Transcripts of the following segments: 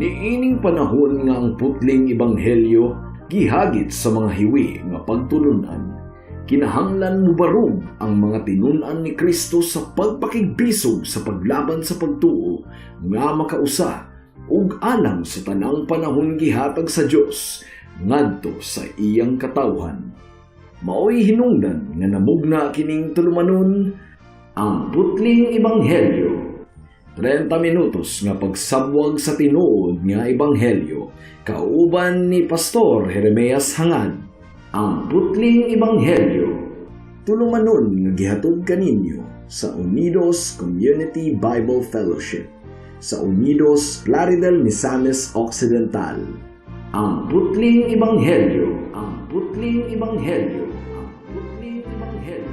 Niining panahon nga ang putling ebanghelyo gihagit sa mga hiwi nga pagtulunan, kinahanglan mubarog ang mga tinun-an ni Kristo sa pagpakigbisog sa paglaban sa pagtuo nga makausa ug alang sa tanang panahon gihatag sa Dios ngadto sa iyang katawhan. Maoy hinungdan nga namugna kining tulumanon, Ang Putling Ebanghelyo. 30 minutos nga pagsabwag sa tinuod nga ebanghelyo kauban ni Pastor Jeremias Hangad. Ang Putling Ebanghelyo. Tulumanon nga gihatod kaninyo sa Unidos Community Bible Fellowship sa Unidos, Plaridel, Misamis Occidental. Ang Putling Ebanghelyo. Ang Putling Ebanghelyo. Ang Putling Ebanghelyo.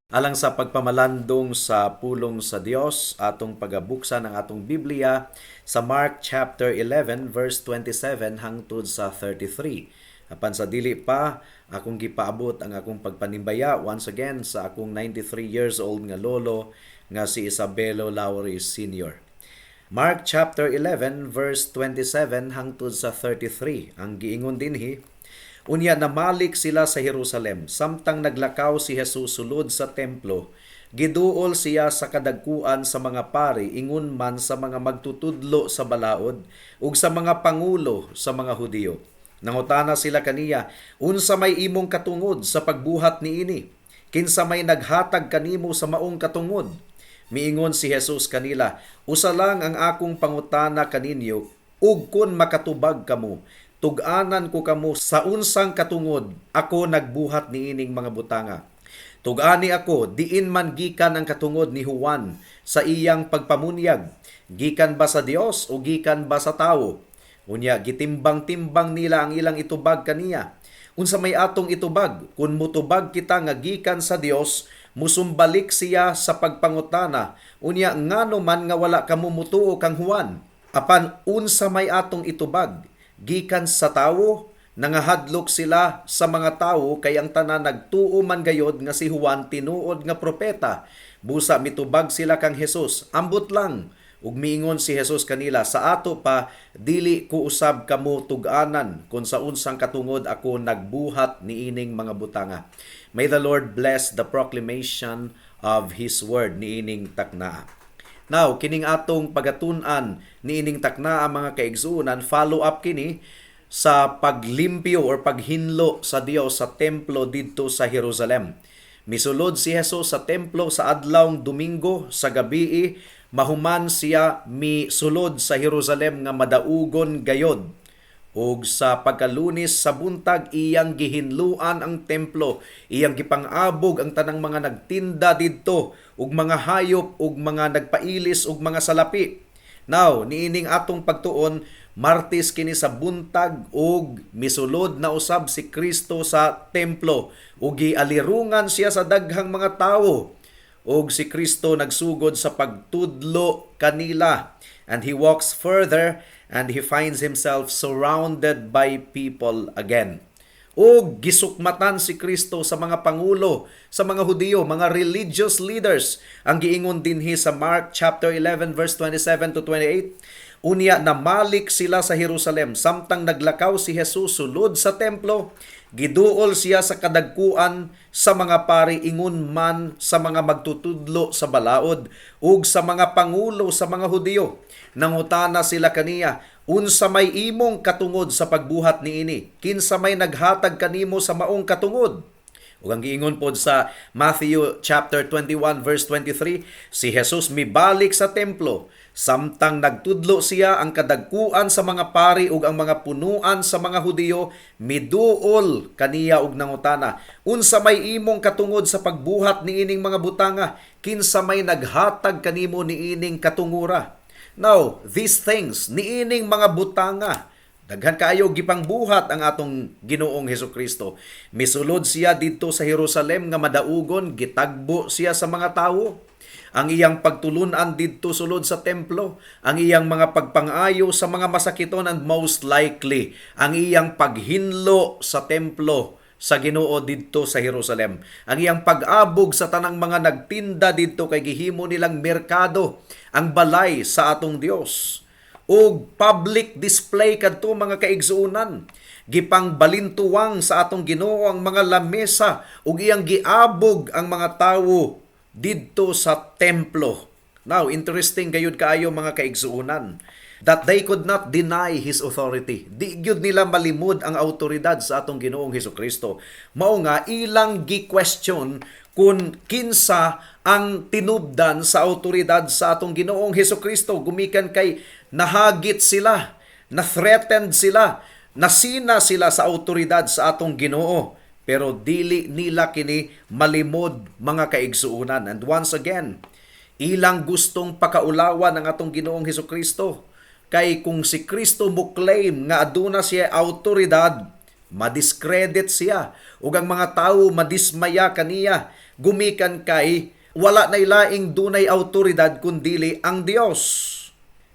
Alang sa pagpamalandong sa pulong sa Dios, atong pagabuksan ang atong Biblia sa Mark chapter 11 verse 27 hangtod sa 33. Apan sa dili pa, akong gipaabot ang akong pagpanimbaya once again sa akong 93 years old nga lolo nga si Isabelo Lowry Sr. Mark chapter 11 verse 27 hangtod sa 33 ang giingon dinhi: "Unya namalik sila sa Jerusalem samtang naglakaw si Jesus sulod sa templo, giduol siya sa kadagkuan sa mga pari, ingon man sa mga magtutudlo sa balaod ug sa mga pangulo sa mga Hudiyo. Nangutana sila kaniya, 'Unsa may imong katungod sa pagbuhat niini? Kinsa may naghatag kanimo sa maong katungod?' Miingon si Jesus kanila, 'Usa lang ang akong pangutana kaninyo, ug kun makatubag kamo, tug-anan ko kamo sa unsang katungod ako nagbuhat niining mga butanga. Tug-ani ako, diin man gikan ang katungod ni Juan sa iyang pagpamunyag? Gikan ba sa Dios o gikan ba sa tawo?' Unya gitimbang-timbang nila ang ilang itubag kaniya. 'Unsa may atong itubag? Kun mutubag kita nga gikan sa Dios, musumbalik siya sa pagpangutana, 'Unya ngano man nga wala kamo mutuo kang Juan? Apan unsa may atong itubag? Gikan sa tawo?' Nangahadlok sila sa mga tawo kay ang tanan nagtuo man gayod nga si Juan tinuod nga propeta. Busa mitubag sila kang Jesus, 'Ambot lang.' Ug miingon si Jesus kanila, 'Sa ato pa dili ko usab kamo tug-anan kung sa unsang katungod ako nagbuhat niining mga butanga." May the Lord bless the proclamation of His word niining taknaa. Now, kining atong pagatun-an niining taknaa, mga kaigsuonan, follow up kini sa paglimpyo or paghinlo sa Dios sa templo didto sa Jerusalem. Misulod si Jesus sa templo sa adlawng Domingo sa gabii, mahuman siya misulod sa Jerusalem nga madaugon gayod. Ug sa pagkalunes sa buntag, iyang gihinluan ang templo, iyang gipang-abog ang tanang mga nagtinda didto ug mga hayop ug mga nagpailis ug mga salapi. Now, niining atong pagtuon, Martes kini sa buntag ug misulod na usab si Kristo sa templo ug gialirungan siya sa daghang mga tawo. Ug si Kristo nagsugod sa pagtudlo kanila. And he walks further and he finds himself surrounded by people again. Ug gisukmatan si Kristo sa mga pangulo, sa mga Hudiyo, mga religious leaders. Ang giingon dinhi sa Mark chapter 11 verse 27 to 28, "Unya namalik sila sa Jerusalem samtang naglakaw si Jesus sulod sa templo, giduol siya sa kadagkuan sa mga pari, ingon man sa mga magtutudlo sa balaod ug sa mga pangulo sa mga Hudiyo. Nangutana sila kaniya, 'Unsa may imong katungod sa pagbuhat niini? Kinsa may naghatag kanimo sa maong katungod?'" Ug ang giingon pod sa Matthew chapter 21 verse 23, "Si Jesus mibalik sa templo samtang nagtudlo siya, ang kadagkuan sa mga pari ug ang mga punuan sa mga Hudiyo miduol kaniya ug nangutana, 'Unsa may imong katungod sa pagbuhat niining mga butanga? Kinsa may naghatag kanimo niining katungura?" Now, these things, niining mga butanga, daghan kaayo gipangbuhat ang atong Ginoong Hesukristo. Misulod siya didto sa Jerusalem nga madaugon, gitagbo siya sa mga tawo. Ang iyang pagtulunan didto sulod sa templo, ang iyang mga pagpangayo sa mga masakiton, and most likely ang iyang paghinlo sa templo sa Ginoo didto sa Jerusalem. Ang iyang pag-abog sa tanang mga nagtinda didto kay gihimo nilang merkado ang balay sa atong Dios. Ug public display kadto, mga kaigsuonan. Gipang balintuwang sa atong Ginoo ang mga lamesa ug iyang giabog ang mga tawo didto sa templo. Now, interesting gayud kaayo, mga kaigsuonan, that they could not deny His authority. Di gyud nila malimod ang autoridad sa atong Ginoong Hesus Kristo. Mao nga ilang gi-question kung kinsa ang tinubdan sa autoridad sa atong Ginoong Hesus Kristo, gumikan kay nahagit sila, na-threatened sila, nasina sila sa autoridad sa atong Ginoo. Pero dili nila kini malimod, mga kaigsuonan. And once again, ilang gustong pakaulawan ang atong Ginoong Hesus Kristo. Kay kung si Kristo mo claim nga aduna siya autoridad, madiscredit siya ug ang mga tawo madismaya kaniya, gumikan kay wala na laing dunay autoridad kundili ang Dios.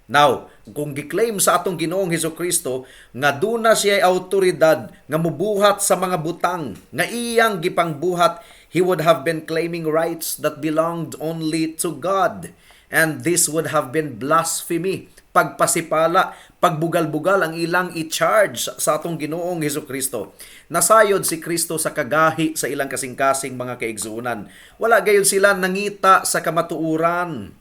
Now, kung gi-claim sa atong Ginoong Hesus Kristo nga duna siya autoridad nga mubuhat sa mga butang nga iyang gipangbuhat, he would have been claiming rights that belonged only to God. And this would have been blasphemy, pagpasipala, pagbugal-bugal ang ilang i-charge sa atong Ginoong Hesus Kristo. Nasayod si Kristo sa kagahi sa ilang kasing-kasing, mga kaigsuonan. Wala gayud sila nangita sa kamatuoran.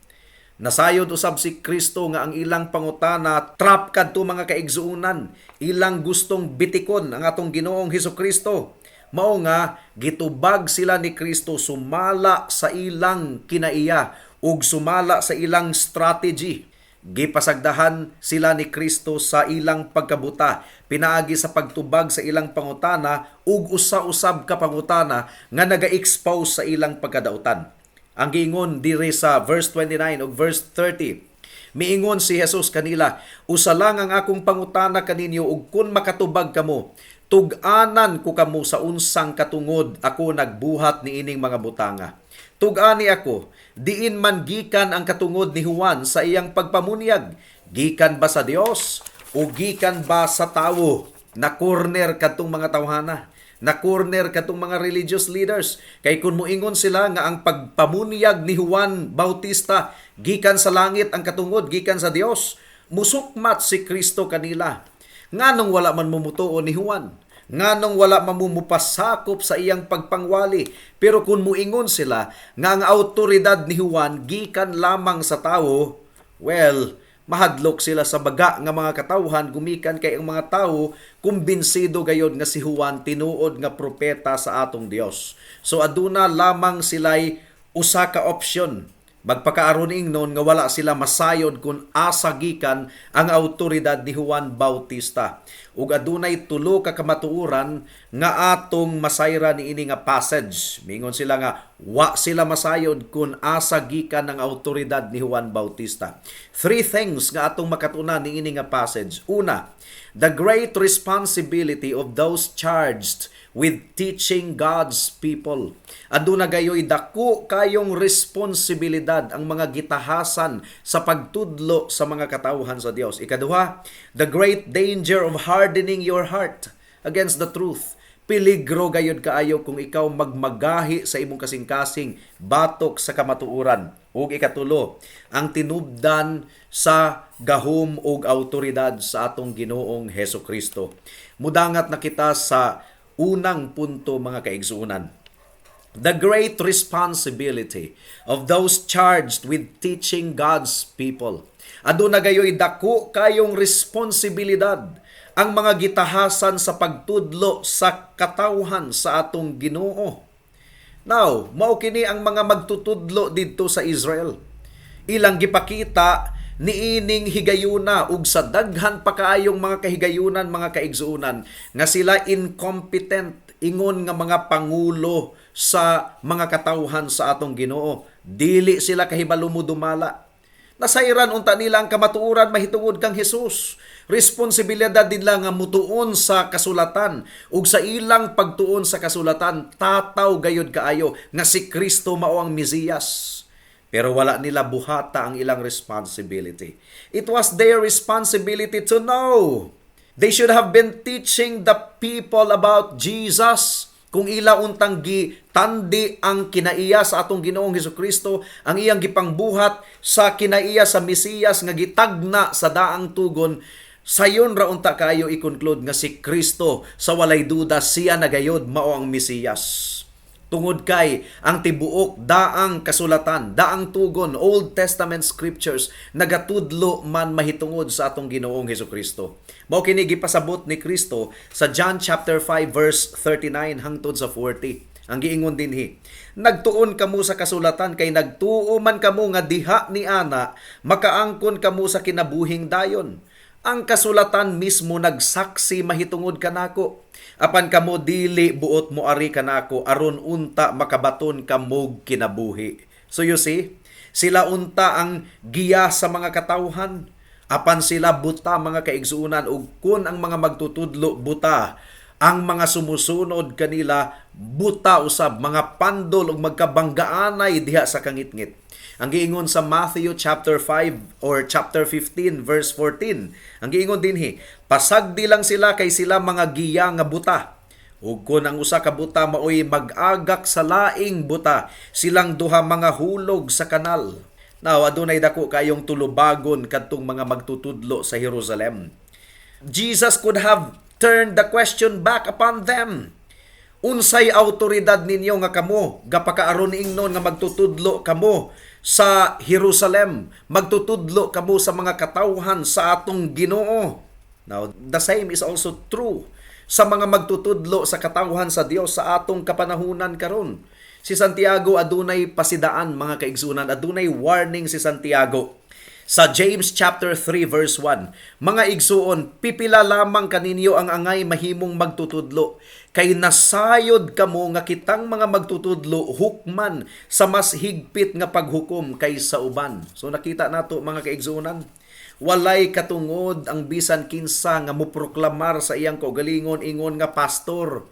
Nasayod usab si Kristo nga ang ilang pangutana trap kadto, mga kaigsuonan. Ilang gustong bitikon ang atong Ginoong Hesus Kristo. Mao nga gitubag sila ni Kristo sumala sa ilang kinaiya ug sumala sa ilang strategy. Gipasagdahan sila ni Kristo sa ilang pagkabuta pinaagi sa pagtubag sa ilang pangutana ug usa-usab ka pangutana nga naga-expose sa ilang pagkadautan. Ang giingon diri sa verse 29 ug verse 30, miingon si Jesus kanila, "Usa lang ang akong pangutana kaninyo ug kun makatubag kamo, tug-anan ko kamo sa unsang katungod ako nagbuhat niining mga butanga. Tug-ani ako, diin man gikan ang katungod ni Juan sa iyang pagpamunyag? Gikan ba sa Dios o gikan ba sa tawo?" Na corner kadtong mga tawhana. Na corner kadtong mga religious leaders. Kay kung muingon sila nga ang pagpamunyag ni Juan Bautista gikan sa langit ang katungod, gikan sa Dios, musukmat si Kristo kanila. Nganong wala man mumutuo ni Juan? Nganong wala man mo mupasakop sa iyang pagpangwali? Pero kung muingon sila nga ang autoridad ni Juan gikan lamang sa tawo, well, mahadlok sila sa baga nga mga katawhan, gumikan kay ang mga tawo kumbinsido gayod nga si Juan tinuod nga propeta sa atong Dios. So aduna lamang sila'y usa ka option. Magpakaaron ingnon nga wala sila masayod kung asa gikan ang autoridad ni Juan Bautista. Ug adunay tulo ka kamatuoran nga atong masayra niini nga passage. Mingon sila nga wa sila masayod kung asa gikan ang autoridad ni Juan Bautista. Three things nga atong makatunan niini nga passage. Una, the great responsibility of those charged with teaching God's people. Aduna gayoy dako kayong responsibilidad ang mga gitahasan sa pagtudlo sa mga katawhan sa Dios. Ikaduha, the great danger of hardening your heart against the truth. Peligro gayud kaayo kung ikaw magmagahi sa imong kasing-kasing batok sa kamatuoran. Ug ikatulo, ang tinubdan sa gahom ug autoridad sa atong Ginoong Heso Kristo. Mudangat na kita sa unang punto, mga kaigsuonan. The great responsibility of those charged with teaching God's people. Aduna gayoy dako kayong responsibilidad ang mga gitahasan sa pagtudlo sa katawhan sa atong Ginoo. Now, mao kini ang mga magtutudlo didto sa Israel. Ilang gipakita niining higayuna ug sa daghan pa kaayong mga kahigayunan, mga kaigsuonan, nga sila incompetent ingon nga mga pangulo sa mga katawhan sa atong Ginoo. Dili sila kahibalo mo dumala. Nasayran unta nila ang kamatuoran mahitungod kang Jesus. Responsibilidad nila nga mutuon sa kasulatan ug sa ilang pagtuon sa kasulatan, tataw gayud kaayo nga si Kristo mao ang Mesiyas. Pero wala nila buhata ang ilang responsibility. It was their responsibility to know. They should have been teaching the people about Jesus. Kung ila untang gitandi ang kinaiya sa atong Ginoong Hesukristo, ang iyang gipangbuhat sa kinaiya sa Mesiyas nga gitagna sa daang tugon, sayon ra unta kayo i-conclude nga si Kristo sa walay duda siya na gayod mao ang Mesiyas. Tungod kay ang tibuok daang kasulatan, daang tugon, Old Testament scriptures, nagatudlo man mahitungod sa atong Ginoong Hesukristo. Mao kini gipasabot ni Kristo sa John chapter 5 verse 39 hangtod sa 40. Ang giingon dinhi, "Nagtuon kamo sa kasulatan kay nagtuo man kamo nga diha ni ana makaangkon kamo sa kinabuhing dayon. Ang kasulatan mismo nagsaksi mahitungod kanako. Apan kamo dili buot moari kanako aron unta makabaton kamog kinabuhi." So you see, sila unta ang giya sa mga katawhan. Apan sila buta, mga kaigsuonan, ug kun ang mga magtutudlo buta, ang mga sumusunod kanila buta usab, mga pandol ug magkabanggaanay diha sa kangitngit. Ang giingon sa Matthew chapter 5 or chapter 15 verse 14. Ang giingon dinhi, "Pasagdi lang sila kay sila mga giya nga buta. Ug kun ang usa ka buta maoy mag-agak sa laing buta, silang duha mga hulog sa kanal." Now, adunay dako kayong tulubagon kadtong mga magtutudlo sa Jerusalem. Jesus could have turned the question back upon them. "Unsay autoridad ninyo nga kamo gapakaaron ingnon nga magtutudlo kamo sa Jerusalem, magtutudlo kamo sa mga katawhan sa atong Ginoo?" Now, the same is also true sa mga magtutudlo sa katawhan sa Dios sa atong kapanahunan karon. Si Santiago adunay pasidaan, mga kaigsunan, adunay warning si Santiago. Sa James chapter 3 verse 1, "Mga igsuon, pipila lamang kaninyo ang angay mahimong magtutudlo, kay nasayod kamo nga kitang mga magtutudlo hukman sa mas higpit nga paghukom kaysa uban." So nakita nato, mga kaigsuonan, walay katungod ang bisan kinsa nga moproklamar sa iyang kaugalingon ingon nga pastor.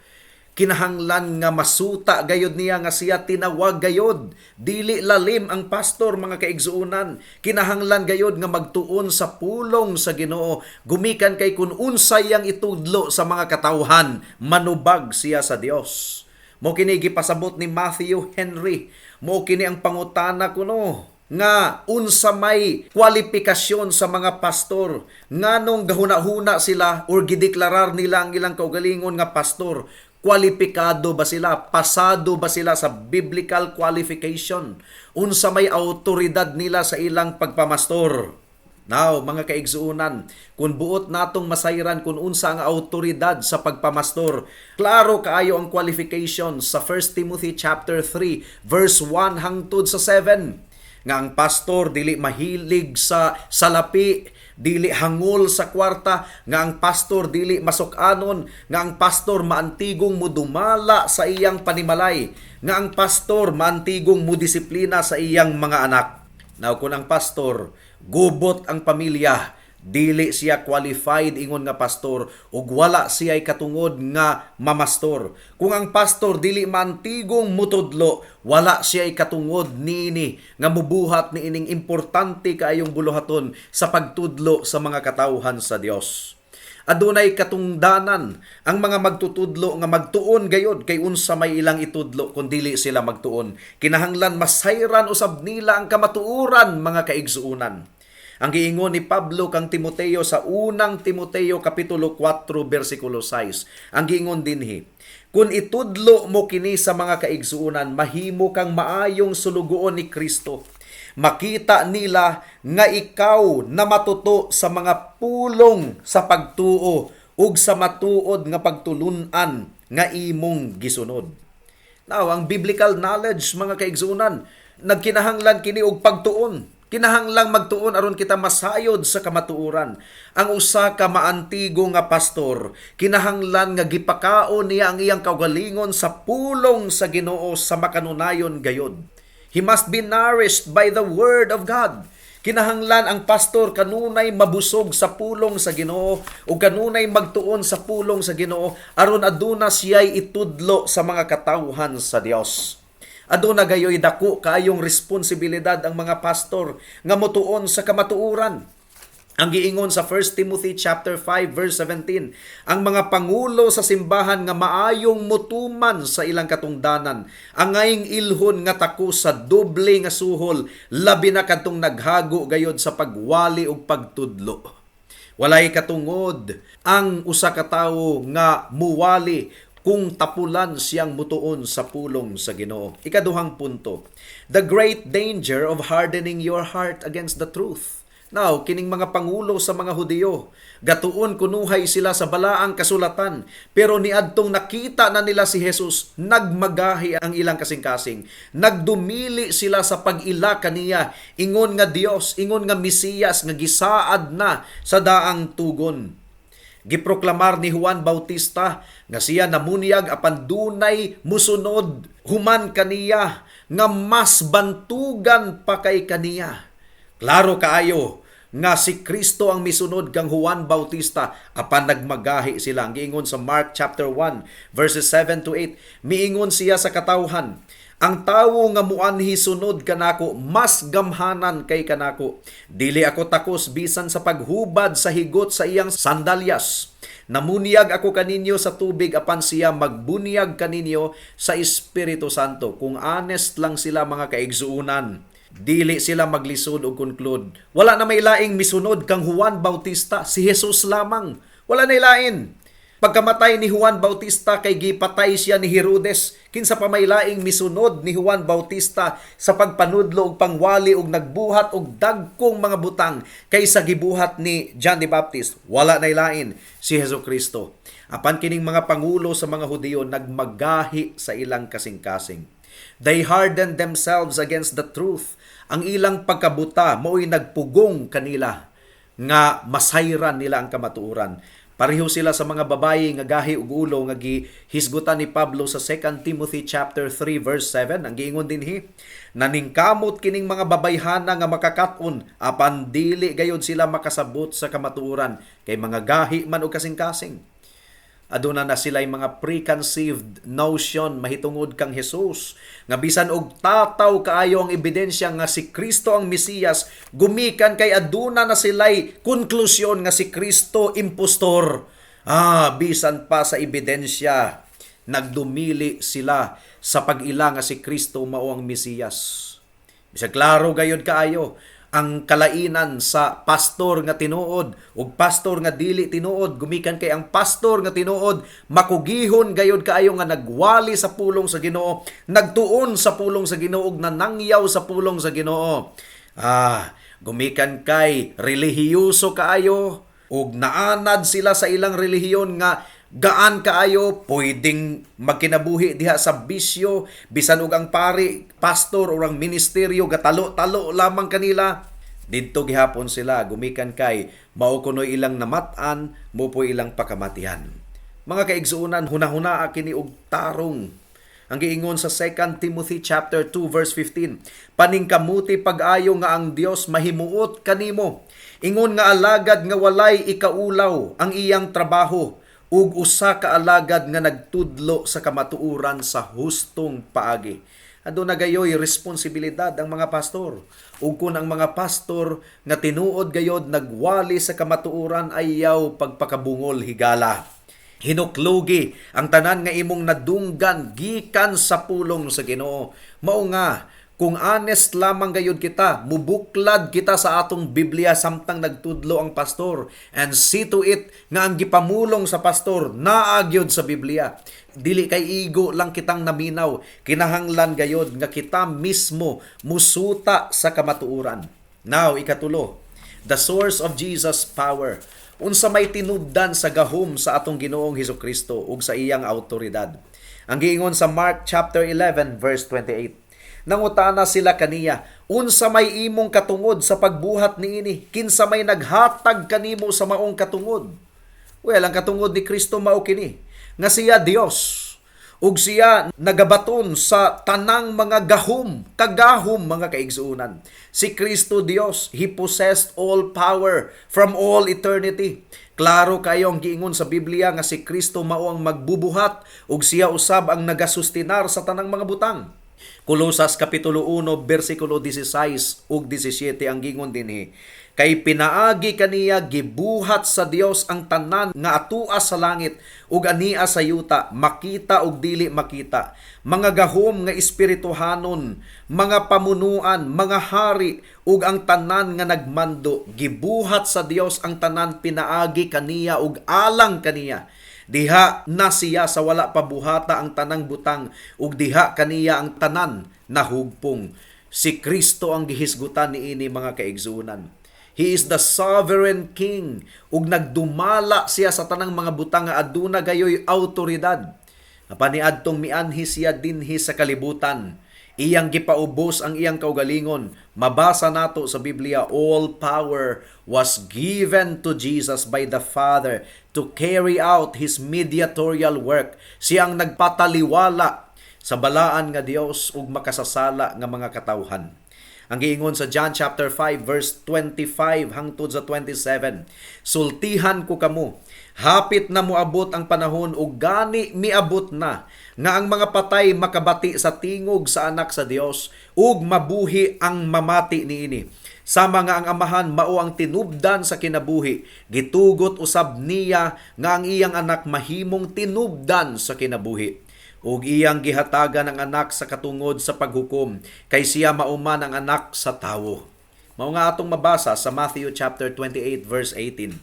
Kinahanglan nga masuta gayod niya nga siya tinawag gayod. Dili lalim ang pastor, mga kaigsuonan. Kinahanglan gayod nga magtuon sa pulong sa Ginoo gumikan kay kun unsay ang itudlo sa mga katawhan, manubag siya sa Dios. Mo kini gipasabot ni Matthew Henry. Mo kini ang pangutana kuno nga unsa may kwalifikasyon sa mga pastor, nganong gahuna-huna sila or gideklarar nila ang ilang kaugalingon nga pastor. Kwalipikado ba sila? Pasado ba sila sa biblical qualification? Unsa may autoridad nila sa ilang pagpamastor? Now, mga kaigsuonan, kung buot natong masayran kung unsa ang autoridad sa pagpamastor, klaro kaayo ang qualifications sa 1 Timothy chapter 3 verse 1 hangtod sa 7, nga ang pastor dili mahilig sa salapi, dili hangol sa kwarta, nga ang pastor dili masuk-anon, nga ang pastor maantigong mudumala sa iyang panimalay, nga ang pastor maantigong mudisiplina sa iyang mga anak. Now, kung ang pastor gubot ang pamilya, dili siya qualified ingon nga pastor ug wala siya katungod nga mamastor. Kung ang pastor dili maantigong mutudlo, wala siya katungod niini nga mubuhat niining importante kaayong buluhaton sa pagtudlo sa mga katawhan sa Dios. Adunay katungdanan ang mga magtutudlo nga magtuon gayod kay unsa may ilang itudlo. Kung dili sila magtuon, kinahanglan masayran usab nila ang kamatuoran, mga kaigsuonan. Ang giingon ni Pablo kang Timoteo sa unang Timoteo kapitulo 4 bersikulo 6. Ang giingon dinhi, "Kung itudlo mo kini sa mga kaigsuonan, mahimo kang maayong sulugoon ni Kristo. Makita nila nga ikaw na matuto sa mga pulong sa pagtuo ug sa matuod nga pagtulun-an nga imong gisunod." Now, ang biblical knowledge, mga kaigsuonan, nagkinahanglan kini og pagtuon. Kinahanglang magtuon aron kita masayod sa kamatuoran. Ang usa ka maantigo nga pastor, kinahanglan nga gipakaon niya ang iyang kaugalingon sa pulong sa Ginoo sa makanunayon gayod. He must be nourished by the word of God. Kinahanglan ang pastor kanunay mabusog sa pulong sa Ginoo o kanunay magtuon sa pulong sa Ginoo aron aduna siya'y itudlo sa mga katawhan sa Dios. Aduna gayoy dako kaayong responsibilidad ang mga pastor nga motuon sa kamatuoran. Ang giingon sa 1 Timothy chapter 5 verse 17, ang mga pangulo sa simbahan nga maayong mutuman sa ilang katungdanan, angayng ilhon nga takos sa doble nga suhol, labi na kadtong naghago gayod sa pagwali ug pagtudlo. Walay katungod ang usa ka tawo nga muwali kung tapulan siyang mutuon sa pulong sa Ginoo. Ikaduhang punto, the great danger of hardening your heart against the truth. Now, kining mga pangulo sa mga Hudiyo, gatuon kunuhay sila sa balaang kasulatan, pero niadtong nakita na nila si Jesus, nagmagahi ang ilang kasing-kasing. Nagdumili sila sa pag-ila kaniya, ingon nga Dios, ingon nga Mesiyas nga gisaad na sa daang tugon. Giproklamar ni Juan Bautista nga siya namunyag apan dunay musunod human kaniya nga mas bantugan pa kay kaniya. Klaro kaayo nga si Kristo ang misunod kang Juan Bautista, apan nagmagahi sila. Ang giingon sa Mark chapter 1 verses 7 to 8, miingon siya sa katawhan, "Ang tawo nga muanhi sunod kanako mas gamhanan kay kanako. Dili ako takos bisan sa paghubad sa higot sa iyang sandalyas. Namunyag ako kaninyo sa tubig, apan siya magbunyag kaninyo sa Espiritu Santo." Kung honest lang sila, mga kaigsuunan, dili sila maglisod og conclude. Wala na may laing misunod kang Juan Bautista, si Jesus lamang. Wala na lain. Pagkamatay ni Juan Bautista kay gipatay siya ni Herodes, kinsa pa may laing misunod ni Juan Bautista sa pagpanudlo og pangwali og nagbuhat og dagkong mga butang kaysa gibuhat ni John the Baptist? Wala na lain, si Hesus Kristo. Apan kining mga pangulo sa mga Hudiyo nagmagahi sa ilang kasing-kasing. They hardened themselves against the truth. Ang ilang pagkabuta mao'y nagpugong kanila nga masayran nila ang kamatuoran. Pareho sila sa mga babayi nga gahi og ulo nga gihisgutan ni Pablo sa 2 Timothy chapter 3 verse 7. Ang giingon dinhi, "Naningkamot kining mga babayhana nga makakat-on, apan dili gayod sila makasabot sa kamatuoran kay mga gahi man og kasing-kasing." Aduna na sila'y mga preconceived notion mahitungod kang Jesus nga bisan og tataw kaayo ang ebidensya nga si Kristo ang Mesiyas, gumikan kay aduna na sila'y konklusyon nga si Kristo impostor. Bisan pa sa ebidensya, nagdumili sila sa pag-ila nga si Kristo mao ang Mesiyas. Bisag klaro gayod kaayo ang kalainan sa pastor nga tinuod ug pastor nga dili tinuod, gumikan kay ang pastor nga tinuod makugihon gayod kaayo nga nagwali sa pulong sa Ginoo, nagtuon sa pulong sa Ginoo ug nanangyaw sa pulong sa Ginoo. Gumikan kay relihiyoso kaayo ug naanad sila sa ilang relihiyon nga gaan kaayo, pwedeng magkinabuhi diha sa bisyo bisan og ang pari, pastor o ang ministeryo gatalo-talo lamang kanila. Didto gihapon sila gumikan kay mao kunoy ilang namat-an, mao po ilang pakamatian. Mga kaigsuonan, hunahuna kini og tarong. Ang giingon sa 2 Timothy chapter 2 verse 15, "Paningkamuti pag-ayo nga ang Dios mahimuot kanimo ingon nga alagad nga walay ikaulaw ang iyang trabaho ug usa ka alagad nga nagtudlo sa kamatuoran sa hustong paagi." Aduna gayoy responsibilidad ang mga pastor. Ug kun ang mga pastor nga tinuod gayod nagwali sa kamatuoran, ayaw pagpakabungol higala. Hinuklugi ang tanan nga imong nadunggan gikan sa pulong sa Ginoo. Mao nga kung honest lamang gayud kita, mubuklad kita sa atong Biblia samtang nagtudlo ang pastor and see to it nga ang gipamulong sa pastor naa gyud sa Biblia. Dili kay igo lang kitang naminaw, kinahanglan gayod nga kita mismo musuta sa kamatuoran. Now, ikatulo, the source of Jesus' power. Unsa may tinubdan sa gahom sa atong Ginoong Hesus Kristo ug sa iyang autoridad? Ang giingon sa Mark chapter 11 verse 28, nangutana sila kaniya, "Unsa may imong katungod sa pagbuhat niini? Kinsa may naghatag kanimo sa maong katungod?" Well, ang katungod ni Kristo mao kini nga siya Dios ug siya nagabaton sa tanang mga gahom, kagahom, mga kaigsuonan. Si Kristo Dios, He possessed all power from all eternity. Klaro kayo ang giingon sa Biblia nga si Kristo mao ang magbubuhat ug siya usab ang nagasustinar sa tanang mga butang. Kolosas kapitulo 1 bersikulo 16 ug 17 ang gingon dinhi. Kay pinaagi kaniya gibuhat sa Dios ang tanan nga atua sa langit ug ania sa yuta, makita ug dili makita, mga gahom nga espirituhanon, mga pamunuan, mga hari ug ang tanan nga nagmando. Gibuhat sa Dios ang tanan pinaagi kaniya ug alang kaniya. Diha na siya sa wala pa buhata ang tanang butang ug diha kaniya ang tanan nahugpong. Si Kristo ang gihisgutan niini, mga kaigsuonan. He is the sovereign king ug nagdumala siya sa tanang mga butang nga aduna gayoy autoridad. Apan niadtong mianhi siya dinhi sa kalibutan, iyang gipaubos ang iyang kaugalingon. Mabasa nato sa Biblia, all power was given to Jesus by the Father to carry out His mediatorial work. Siyang nagpataliwala sa balaan nga Dios ug makasasala nga mga katawhan. Ang giingon sa John chapter 5 verse 25 hangtod sa 27, "Sultihan ko kamo, hapit na moabot ang panahon ug gani miabot na nga ang mga patay makabati sa tingog sa Anak sa Dios ug mabuhi ang mamati niini. Sama nga ang Amahan mao ang tinubdan sa kinabuhi, gitugot usab niya nga ang iyang Anak mahimong tinubdan sa kinabuhi. Ug iyang gihatagan ang Anak sa katungod sa paghukom, kay siya mao man ang Anak sa Tawo." Mao nga atong mabasa sa Matthew chapter 28 verse 18.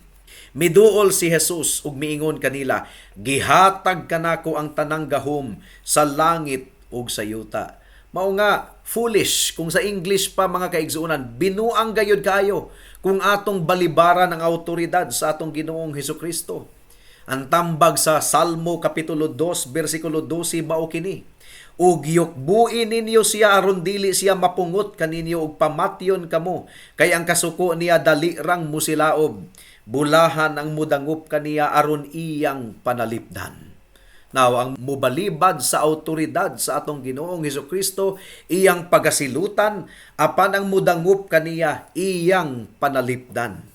Miduol si Jesus ug miingon kanila, "Gihatag kanako ang tanang gahom sa langit ug sa yuta." Mao nga foolish kung sa English pa, mga kaigsuonan, binuang gayud kaayo kung atong balibaran ang autoridad sa atong Ginoong Hesukristo. Ang tambag sa Salmo kapitulo 2 bersikulo 12 mao kini: "Ug yukbui ninyo siya aron dili siya mapungot kaninyo ug pamatyon kamo, kay ang kasuko niya dali rang musilaob. Bulahan ang mudangop kaniya aron iyang panalipdan." Now, ang mubalibad sa autoridad sa atong Ginoong Hesukristo, iyang pagasilutan, apan ang mudangop kaniya, iyang panalipdan.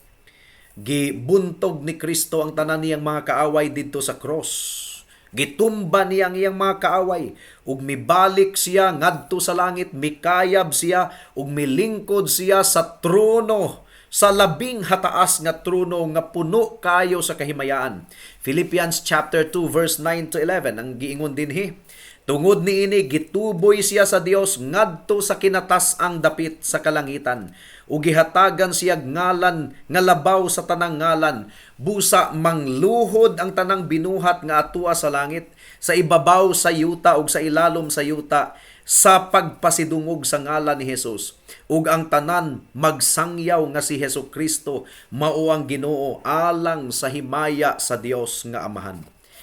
Gibuntog ni Kristo ang tanan niyang mga kaaway didto sa cross. Gitumba niya ang iyang mga kaaway ug mibalik siya ngadto sa langit, mikayab siya ug milingkod siya sa trono, sa labing hataas nga trono nga puno kayo sa kahimayaan. Philippians chapter 2 verse 9 to 11 ang giingon dinhi. "Tungod niini gituboy siya sa Dios ngadto sa kinatas-ang dapit sa kalangitan ug gihatagan siya ngalan nga labaw sa tanang ngalan, busa mangluhod ang tanang binuhat nga atua sa langit, sa ibabaw sa yuta ug sa ilalom sa yuta, sa pagpasidungog sa ngalan ni Hesus, ug ang tanan magsangyaw nga si Hesus Kristo mao ang Ginoo, alang sa himaya sa Dios nga Amahan."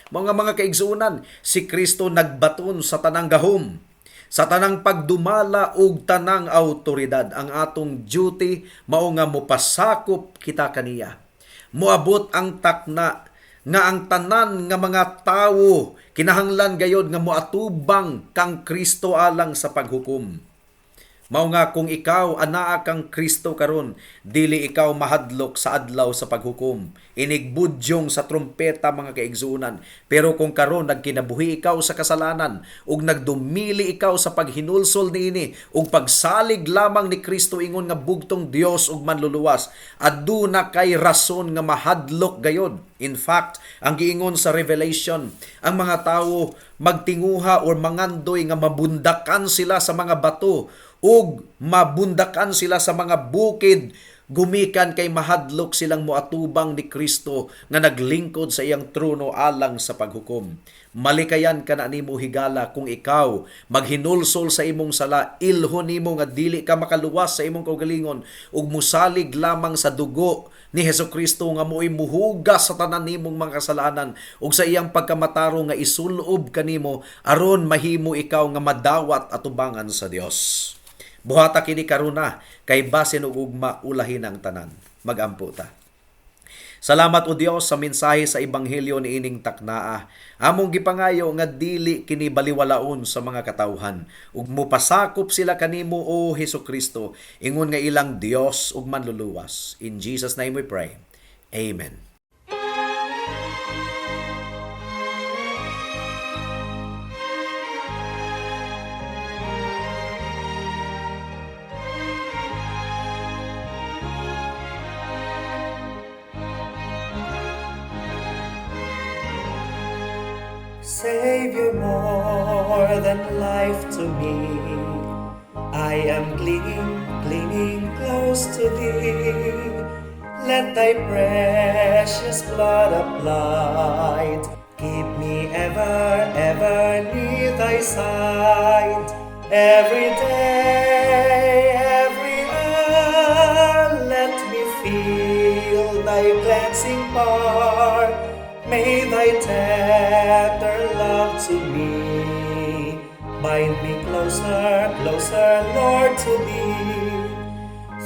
Mga kaigsuonan, si Kristo nagbaton sa tanang gahom, sa tanang pagdumala ug tanang autoridad. Ang atong duty mao nga mopasakop kita kaniya. Moabot ang takna nga ang tanan nga mga tawo kinahanglan gayod nga moatubang kang Kristo alang sa paghukom. Mao nga kung ikaw anaa kang Kristo karon, dili ikaw mahadlok sa adlaw sa paghukom. Inigbudyong sa trumpeta, mga kaigsuonan. Pero kung karon nagkinabuhi ikaw sa kasalanan ug nagdumili ikaw sa paghinulsol niini ug pagsalig lamang ni Kristo ingon nga bugtong Dios ug manluluwas, aduna kay rason nga mahadlok gayod. In fact, ang giingon sa Revelation, ang mga tawo magtinguha or mangandoy nga mabundakan sila sa mga bato ug mabundakan sila sa mga bukid gumikan kay mahadlok silang moatubang ni Kristo nga naglingkod sa iyang trono alang sa paghukom. Malikayan ka na nimo higala kung ikaw maghinulsol sa imong sala, ilhon nimo nga dili ka makaluwas sa imong kaugalingon ug musalig lamang sa dugo ni Hesukristo nga mo'y muhugas sa tanan nimong mga kasalanan ug sa iyang pagkamatarong nga isulob kanimo aron mahimo ikaw nga madawat atubangan sa Dios. Buhata kini karuna kay basin og ugma ulahin ang tanan. Magampo ta. Salamat o Dios sa mensahe sa ebanghelyo niining taknaa. Among gipangayo nga dili kini baliwalaon sa mga katawhan ug mopasakop sila kanimo, o Hesukristo, ingon nga ilang Dios ug manluluwas. In Jesus' name we pray. Amen. Savior, more than life to me. I am clinging, clinging close to Thee. Let Thy precious blood applied keep me ever, ever near Thy side. Every day, every hour, let me feel Thy cleansing power. May Thy tender love to me bind me closer, closer, Lord, to Thee.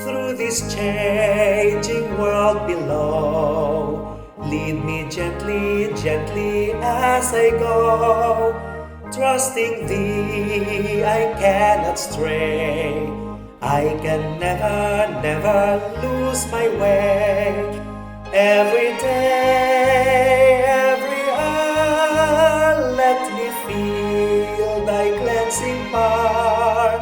Through this changing world below, lead me gently, gently as I go. Trusting Thee, I cannot stray. I can never, never lose my way. Every day, every hour, let me feel Thy cleansing power.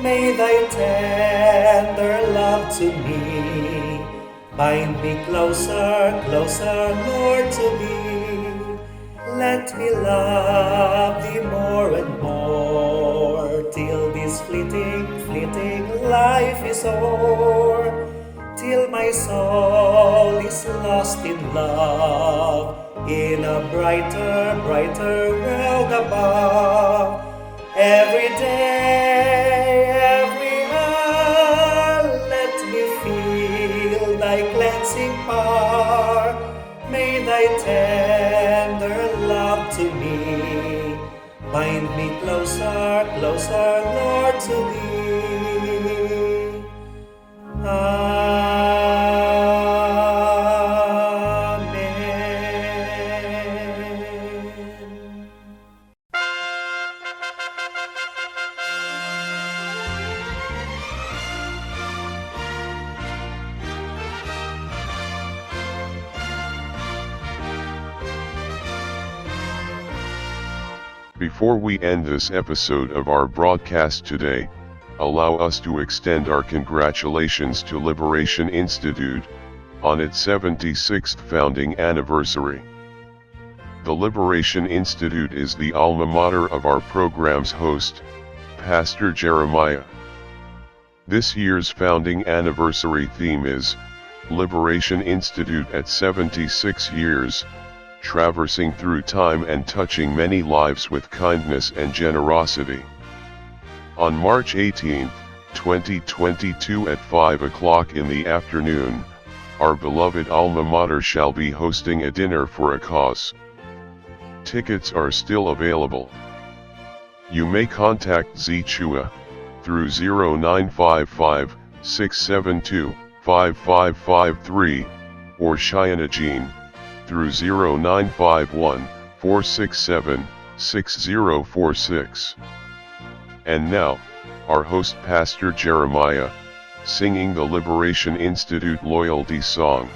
May Thy tender love to me bind me closer, closer, Lord, to Thee. Let me love Thee more and more till this fleeting, fleeting life is o'er. Till my soul is lost in love in a brighter, brighter world above. Every day, every hour, let me feel Thy cleansing power. May Thy tender love to me bind me closer, closer, Lord, to Thee. Amen. Before we end this episode of our broadcast today, allow us to extend our congratulations to Liberation Institute on its 76th founding anniversary. The Liberation Institute is the alma mater of our program's host, Pastor Jeremiah. This year's founding anniversary theme is Liberation Institute at 76 Years, Traversing Through Time and Touching Many Lives with Kindness and Generosity. On March 18, 2022 at 5 o'clock in the afternoon, our beloved alma mater shall be hosting a dinner for a cause. Tickets are still available. You may contact Z Chua through 0955 672 5553 or Shiana Jean through 0951 467 6046. And now, our host, Pastor Jeremiah, singing the Liberation Institute Loyalty Song.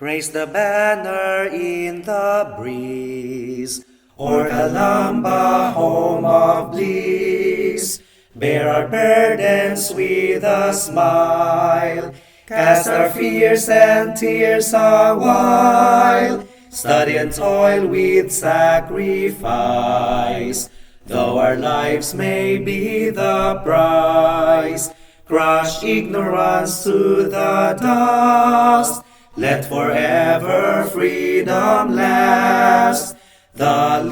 Raise the banner in the breeze, o'er Calamba, home of bliss. Bear our burdens with a smile, cast our fears and tears a while. Study and toil with sacrifice, though our lives may be the price. Crush ignorance to the dust. Let forever freedom last. The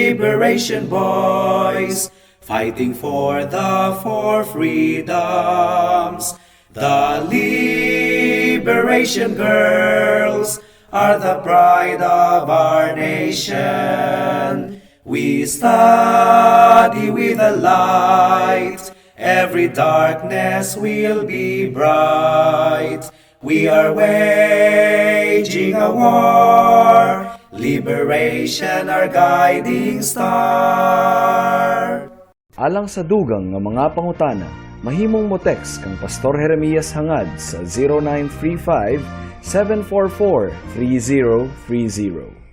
Liberation Boys, fighting for the four freedoms. The Liberation Girls are the pride of our nation. We study with a light, every darkness will be bright. We are waging a war, liberation our guiding star. Alang sa dugang nga mga pangutana, mahimong mo text kang Pastor Jeremias Hangad sa 0935 744 3030.